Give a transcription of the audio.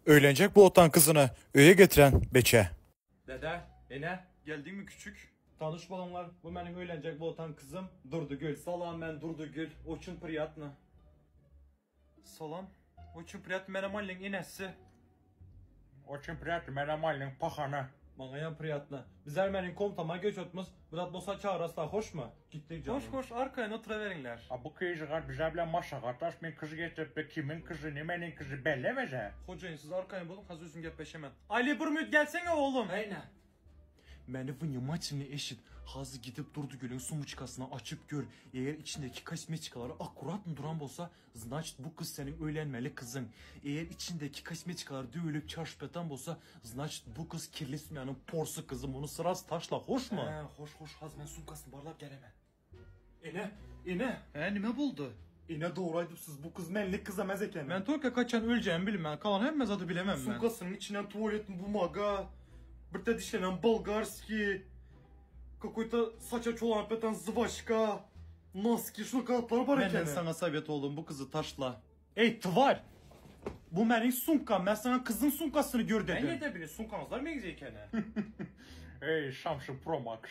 Öýlenjek bolup kyzyny öýe getiren beçe. Dede, ene, geldiňmi küçük? Tanyş boluňlar, bu meniň öýlenjek bolup kyzym Durdygül. Salam, men Durdygül. Oçun priýatno. Salam. Oçun priýatno, menem Allyň enesi. Oçun priýatno, menem Allyň pahany. Maňaýam priýatno. Bizler meniň komtama göç otmuz. Brat bolsa çagyrasla, hoşmy? Gitdik janym. Hoş, hoş, arkaýyn oturaweriňler. A bu kyžygar bize bilen maşagatdaş, men kyzy getiripdi, kimiň kyzy, nimeniň kyzy bellemese. Hojaýyn, siz arkaýyn boluň, hazy özüm gepleşemen. Ali bir müt gelsene oglum. Heýne. Meni wnimatilno eşit. Hazy gidip Durdygülüň sumuçkasyny açyp gör. Eger içindeki kosmetikalary akkuratno duran bolsa, znaçit bu kyz seniň öýlenmeli kyzyň. Eger içindeki kosmetikalar döwülip çaşyp ýatan bolsa, znaçit bu kyz kirli sümýanyň porsy kyzy muny sraz taşla hoşmy? Hä, hoş hoş hazy men sumkasyny barlap gelemen. Ene, ene. Hä, nime boldy? Ene dogry aýdypsyz bu kyz menlik kyz emez ekeni. Men tolka kaçan öljegimi bilmän kalan hemme zady bilemem men. Sumkasynyň içinden tualetni bumaga, birde dişlenen bolgarskiý, kakoýta saça çolanyp ýatan zwaçka, noski şunaka zatlar bar ekeni. Menden saňa sowet oglum bu kyzy taşla. Eý twar! Bu meniň sumkam men saňa kyzyň sumkasyny gör dedim. Men neden bilin sumkaňyzlar meňzeý ekeni. Eý şamşy pro max.